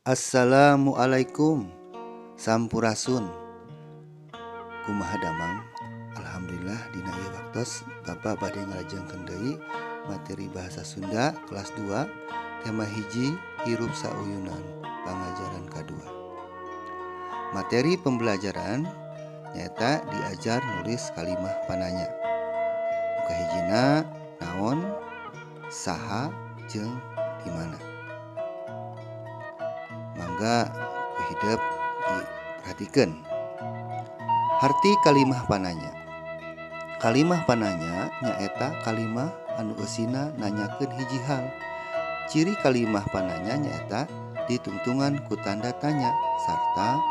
Assalamualaikum, sampurasun. Kumaha damang? Alhamdulillah dina ieu waktos Bapak bade ngalajengkeun deui materi bahasa Sunda kelas 2 tema 1 hirup sauyunan pangajaran kadua. Materi pembelajaran nyaeta diajar nulis kalimah pananya. Nu kahijina naon, saha, jeung di mana. Mangga ku hidep diperhatikeun. Harti kalimah pananya. Kalimah pananya nyaeta kalimah anu eusina nanyakeun hiji hal. Ciri kalimah pananya nyaeta ditungtungan ku tanda tanya sarta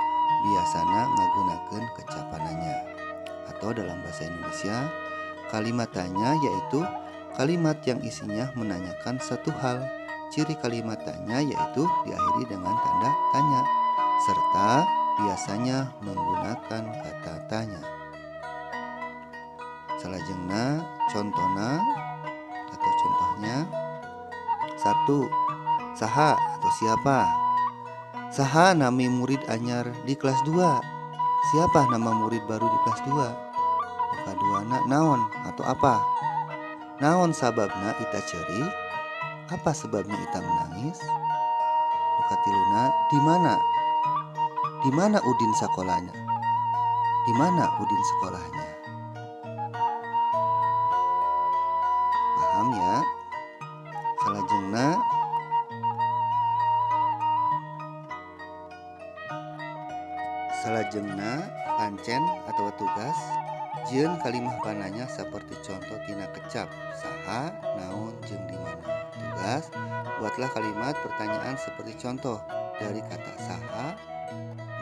biasana ngagunakeun kecapananya. Atau dalam bahasa Indonesia, kalimat tanya yaitu kalimat yang isinya menanyakan satu hal. Ciri kalimat tanya yaitu diakhiri dengan tanda tanya serta biasanya menggunakan kata tanya. Salajengna contona atau contohnya 1. Saha atau siapa? Saha nami murid anyar di kelas 2? Siapa nama murid baru di kelas 2? Nu kaduana naon atau apa? Naon sababna ita ceurik? Apa sebabnya ita menangis? Nu katiluna di mana? Di mana Udin sekolahnya? Di mana Udin sekolahnya? Paham ya? Salajengna pancen atau tugas jieun kalimah pananya seperti contoh tina kecap saha, naon, jeung di mana. Tugas, buatlah kalimat pertanyaan seperti contoh dari kata saha,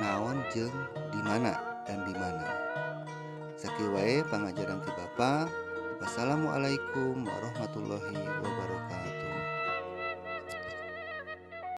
naon, jeung di mana dan di mana. Sakieu wae pangajaran ti Bapa. Wassalamualaikum warahmatullahi